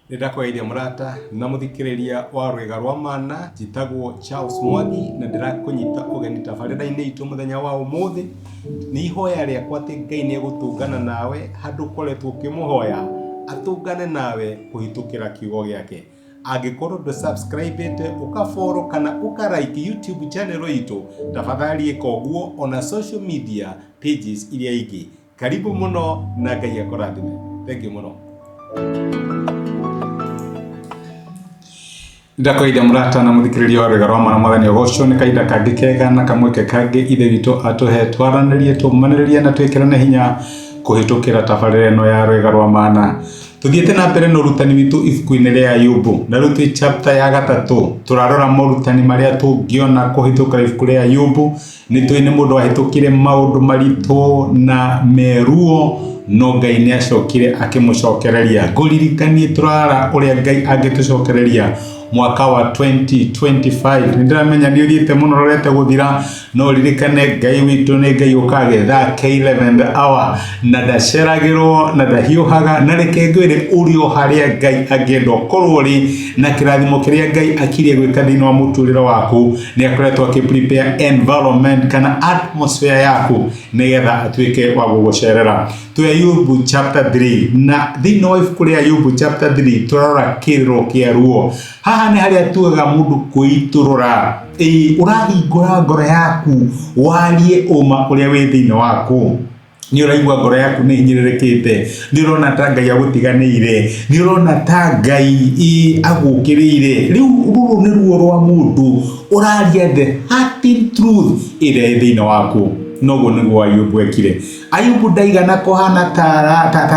Nĩ ndakũgeithia mũrata na mũthikĩrĩria wa rwĩga rwa mana, njĩtagwo Charles Mwangi na ndĩrakũnyita ũgeni tabarĩra-inĩ itũ mũthenya wa ũmũthĩ. Nĩ ihoya rĩakwa atĩ Ngai nĩ egũtũngana nawe handũ ũkoretwo ũkĩmũhoya, atũngane nawe kũhĩtũkĩra kiugo gĩake. Angĩkorwo ndũ subscribe ĩte, ũka follow kana ũka like YouTube channel itũ, tafadhali ĩka ũguo ona social media pages iria ingĩ. Karibu mũno na Ngai akũrathime. Thank you mũno. Ndakũgeithia mũrata na mũthikĩrĩria wa rwĩga rwa mwana mwathani ũgocwo nĩ kahinda kangĩ kega na kamweke kangĩ ithe witũ atũhe twaranĩrie tũmanĩrĩrie na twĩkĩrane hinya kũhĩtũkĩra tabarĩra ĩno ya rwĩga rwa mana. Tũthiĩte na mbere na ũrutani witũ ibuku-inĩ rĩa Ayubu na rĩu twĩ chapter ya gatatũ tũrarora morutani marĩa tũngĩona kũhĩtũkĩra ibuku rĩa Ayubu. Nĩ tũĩ nĩ mũndũ wahĩtũkire maũndũ maritũ na meruo no Ngai nĩ acokire akĩmũcokereria. Ngũririkanie tũrara ũrĩa Ngai angĩtũcokereria mwaka wa 2025. Nĩ ndĩramenya nĩ ũthiĩte mũno ũrorete gũthira no ririkane Ngai witũ nĩ Ngai ũkaga gĩthaa kĩa 11th hour na ndaceragĩrwo na ndahiũhaga na reke ngwĩre ũrĩ o harĩa Ngai angĩenda ũkorwo ũrĩ na kĩrathimo kĩrĩa Ngai akirie gwĩka thĩinĩ wa mũtũrĩre waku nĩ akoretwo akĩ prepare environment kana atmosphere yaku nĩgetha atuĩke wa gũgũcerera. Twĩ Ayubu chapter 3 na thĩinĩ wa ibuku rĩa Ayubu chapter 3 tũrarora kĩrĩro kĩa ruo. Haha nĩ harĩa tugaga mũndũ kwĩitũrũra. Ĩĩ ũrahingũra ngoro yaku warie ũma ũrĩa wĩ thĩinĩ waku. Nĩ ũraigua ngoro yaku nĩ hinyĩrĩrĩkĩte, nĩ ũrona ta Ngai agũtiganĩire, nĩ ũrona ta Ngai agũkĩrĩire. Rĩu rũrũ nĩ ruo rwa mũndũ ũraria the hurting truth ĩrĩa ĩ thĩinĩ waku. Noguo nĩguo Ayubu ekire. Ayubu ndaigana kũhana ta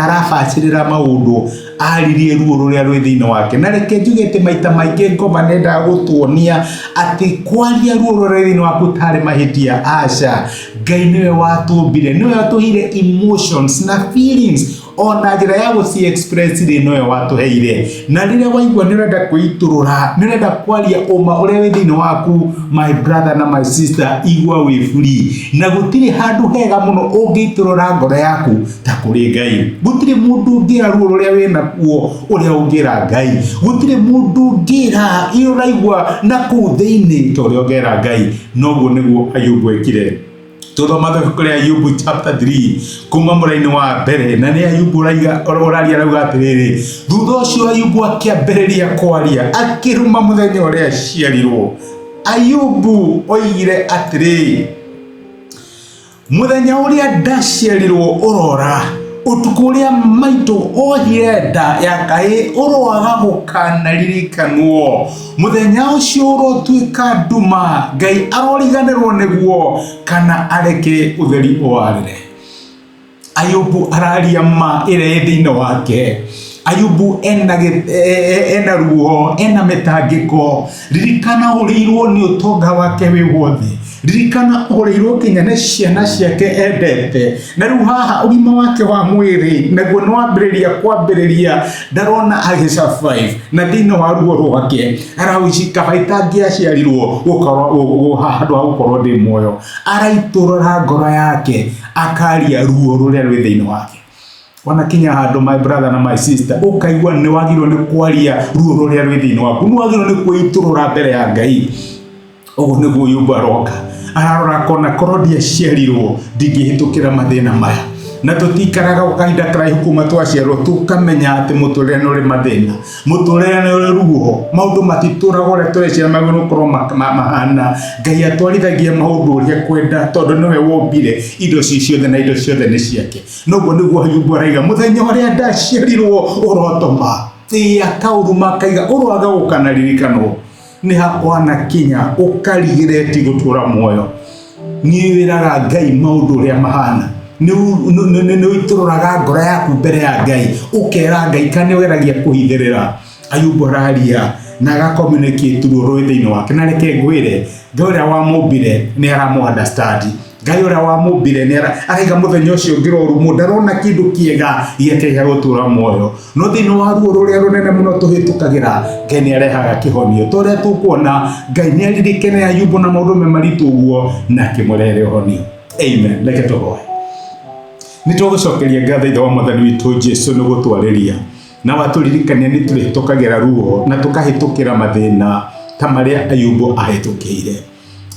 arabacĩrĩra maũndũ, aririe ruo rũrĩa rwĩ thĩinĩ wake. Na reke njuge atĩ maita maingĩ ngoma nĩendaga gũtuonia atĩ kwaria ruo rũrĩa rwĩ thĩinĩ waku tarĩ mahĩtia. Aca, Ngai nĩwe watũmbire, nĩwe watũheire emotions na feelings ona njĩra ya gũci express rĩ nĩwe watũheire. Na rĩrĩa waigua nĩ ũrenda kwĩitũrũra, nĩ ũrenda kwaria ũma ũrĩa wĩ thĩinĩ waku, my brother na my sister, igua wĩ free. Na gũtirĩ handũ hega mũno ũngĩitũrũra ngoro yaku ta kũrĩ Ngai. Gũtirĩ mũndũ ũngĩra ruo rũrĩa wĩ nakuo ũrĩa ũngĩra Ngai. Gũtirĩ mũndũ ũngĩra ĩ ũraigua na kũu thĩinĩ ta ũrĩa ũngĩra Ngai. Noguo nĩguo Ayubu ekire. Tũthoma ibuku rĩa Ayubu chapter 3 kuma mũraini wa mbere na nĩ Ayubu ũraiga ũraria arauga atĩrĩrĩ, thutha ũcio Ayubu akĩambĩrĩria kwaria akĩruma mũthenya ũrĩa aciarirwo. Ayubu oigire atĩrĩ, Mũthenya ũrĩa ndaciarirwo ũrora, ũtukũ ũrĩa maitũ ohire nda ya kahĩĩ ũroaga gũkanaririkanwo. Mũthenya ũcio ũrotuĩka nduma, Ngai aroriganĩrwo nĩguo, kana areke ũtheri ũwarĩre. Ayubu araria ma ĩrĩa ĩ thĩinĩ wake. Ayubu ena, ena ruo, ena mĩtangĩko. Ririkana ũrĩirwo nĩ ũtonga wake wĩ wothe. Ririkana ũrĩirwo nginya nĩ ciana ciake endete. Na rĩu haha ũgima wake wa mwĩrĩ naguo nĩ wambĩrĩria kwambĩrĩria ndarona agĩ survive na thĩinĩ wa ruo rwake arauci kaba itangĩaciarirwo gũkorwo handũ ha gũkorwo ndĩ muoyo. Araitũrũra ngoro yake akaria ruo rũrĩa rwĩ thĩinĩ wake. Wanakinya handũ my brother na my sister ũkaigua nĩ wagĩrĩirwo nĩ kwaria ruo rũrĩa rwĩ thĩinĩ waku, nĩ wagĩrĩirwo nĩ kwĩitũrũra mbere ya Ngai. Ũguo nĩguo Ayubu aroka ararora akona korwo ndiaciarirwo ndingĩhĩtũkĩra mathĩna maya. Na tũtikaraga gwa kahinda karaihu kuma twaciarwo tũkamenya atĩ mũtũrĩre nĩ ũrĩ mathĩna, mũtũrĩre nĩ ũrĩ ruo, maũndũ matitũraga ũrĩa tũreciria magĩrĩirwo gũkorwo mahana. Ngai atwarithagia maũndũ ũrĩa ekwenda tondũ nĩwe wombire indo ci ciothe na indo ciothe nĩ ciake. Noguo nĩguo Ayubu araiga mũthenya ũrĩa ndaciarirwo ũrotoma. Ĩĩ akaũruma akaiga ũroaga gũkanaririkanwo. Nĩ ha wanakinya ũkarigĩreti gũtũra muoyo. Nĩ wĩraga Ngai maũndũ ũrĩa mahana. Nĩ ũitũrũraga ngoro yaku mbere ya Ngai, ũkera Ngai kana nĩ ũgeragia kũhithĩrĩra. Ayubu araria na aga communicate ruo rwĩ thĩinĩ wake. Na reke ngwĩre, Ngai ũrĩa wamũmbire nĩ aramũ understand. Ngai ũrĩa wamũmbire nĩ araiga mũthenya ũcio ngĩrorumwo ndarona kĩndũ kĩega gĩake gĩa gũtũra muoyo. No thĩinĩ wa ruo rũrĩa rũnene mũno tũhĩtũkagĩra, Ngai nĩ arehaga kĩhonio. Ta ũrĩa tũkuona, Ngai nĩ aririkene Ayubu na maũndũ me maritũ ũguo na akĩmũrehere ũhonio. Amen. Reke tũhoe. Nĩ tũgũcokeria ngatho Ithe wa Mwathani witũ Jesu nĩ gũtwarĩria. Na watũririkania nĩ tũrĩhĩtũkagĩra ruo na tũkahĩtũkĩra mathĩna ta marĩa Ayubu ahĩtũkĩire.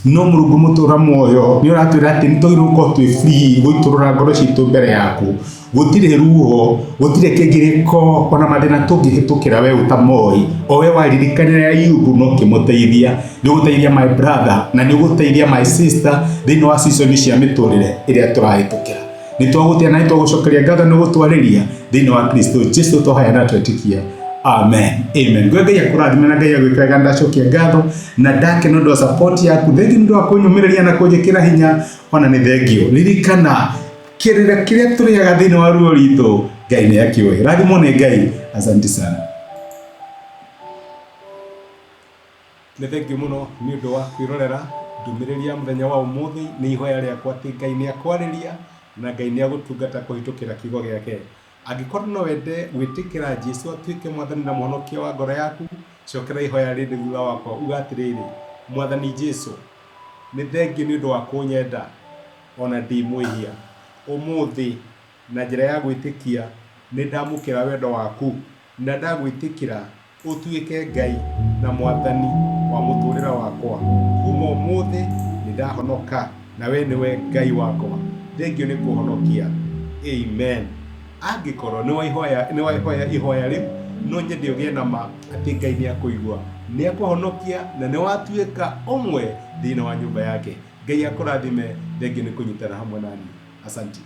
No Mũrungu mũtũra muoyo nĩ ũratwĩra atĩ nĩ twagĩrĩirwo gũkorwo twĩ free gũitũrũra ngoro citũ mbere yaku. Gũtirĩ ruo, gũtirĩ kĩgirĩko ona mathĩna tũngĩhĩtũkĩra we ũtamoĩ. O we waririkanire Ayubu na ũkĩmũteithia, nĩ ũgũteithia my brother na nĩ ũgũteithia my sister thĩinĩ wa season cia mĩtũrĩre ĩrĩa tũrahĩtũkĩra. Nĩ twagũtĩa na nĩ twagũcokeria ngatho nĩ gũtwarĩria thĩinĩ wa Kristo Jesu twahoya na twetĩkia. Amen. Amen. Ngwe Ngai akũrathime na Ngai agwĩke wega. Ndacokia ngatho na ndakena ũndũ wa support yaku. Thengiũ nĩ ũndũ wa kũnyũmĩrĩria na kũnjĩkĩra hinya ona nĩ thengio. Ririkana kĩrĩra kĩrĩa tũrĩaga thĩinĩ wa ruo ritũ Ngai nĩ akĩũĩ. Rathimwo nĩ Ngai. Asante sana. Nĩ thengio mũno nĩ ũndũ wa kwĩrorera ndũmĩrĩri ya mũthenya wa ũmũthĩ. Nĩ ihoya rĩakwa atĩ Ngai nĩ akwarĩria na Ngai nĩ agũtungata kũhĩtũkĩra kiugo gĩake. Angĩkorwo no wende gwĩtĩkĩra Jesu atuĩke Mwathani na Mũhonokia wa ngoro yaku, cokera ihoya rĩrĩ thutha wakwa uga atĩrĩrĩ, Mwathani Jesu, nĩ thengio nĩ ũndũ wa kũnyenda ona ndĩ mwĩhia. Ũmũthĩ, na njĩra ya gwĩtĩkia, nĩ ndamũkĩra wendo waku na ndagwĩtĩkĩra Ũtuĩke Ngai na Mwathani wa mũtũrĩre wakwa. Kuma ũmũthĩ nĩ ndahonoka na we nĩwe Ngai wakwa. Thengio nĩ kũhonokia. Amen. Angĩkorwo nĩ waihoya ihoya rĩu, no nyende ũgĩe na ma atĩ Ngai nĩ akũigua, nĩ akũhonokia na nĩ watuĩka ũmwe thĩinĩ wa nyũmba yake. Ngai akũrathime. Thengio nĩ kũnyitana hamwe naniĩ. Asanti.